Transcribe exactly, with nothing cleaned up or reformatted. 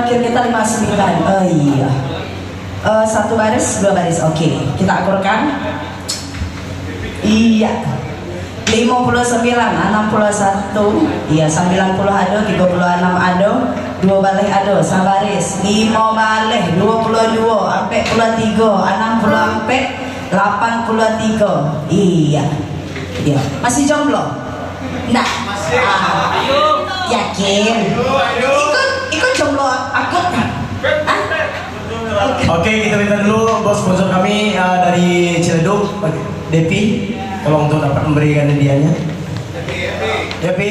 Kita lima sembilan. Oh iya. Eh, satu baris, dua baris. Oke, kita akurkan. Iya. Limo puluah sambilan, anam puluah satu, iya, sambilan puluah ado, tigo puluah anam ado, duo baleh ado, sabaris, limo baleh, duo puluah duo, ampek puluah tigo, anam puluah ampek, lapan puluah tigo. Iya. Iya. Masih jomblo? Ndak. Ah. Yakin? Ikut, ikut jomblo akut? Hah? Oke, kita minta dulu bos sponsor kami, uh, dari Ciledug, Depi, tolong untuk dapat memberikan hadiahnya. Depi.